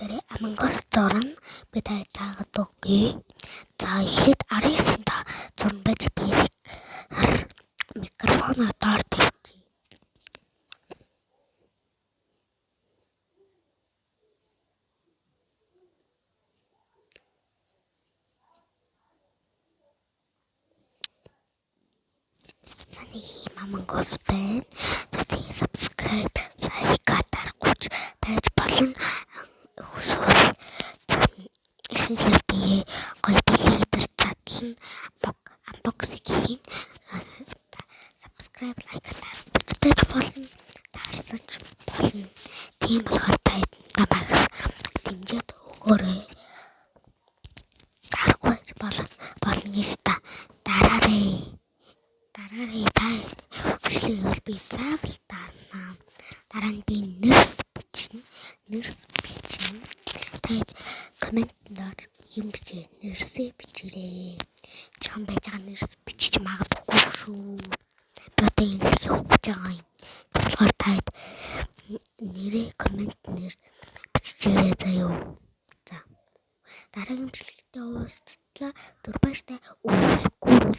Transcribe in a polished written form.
Дээр Among Us зурна. Би та заагаад өгье. За, эхлээд 19 та зурна байж би микрофоноо доор тавьчих. За, нэг юм Among Us байна. За, тэгээ subscribe, like дарахгүй ч байж болно. Хүсвэл шинээр би гоё бэлэг дээр задлан unboxing хийн. Subscribe, like дарахгүй ч байж болно. Дарсан ч болно. Тийм болохоор та намайг дэмжиж өгөөрэй. Дарахгүй болно гэж та дараарай. Дараарай, та хүслээ би заавал дарна. Дараа нь би нэрс бичнэ. Нэрс бичнэ. Та comment ээр юм бичээ. Нэрсээ бичээрэй. Чам байж байгаа нэрс бичиж магадгүй шүү. Би одоо энэ явах гэж байгаа юм. Тэр болохоор та нэрээ comment нэр бичээрэй заяо. За. Дараагийн бичлэгтээ уулзтлаа. Түр баяртай. Үлгүүрүүл.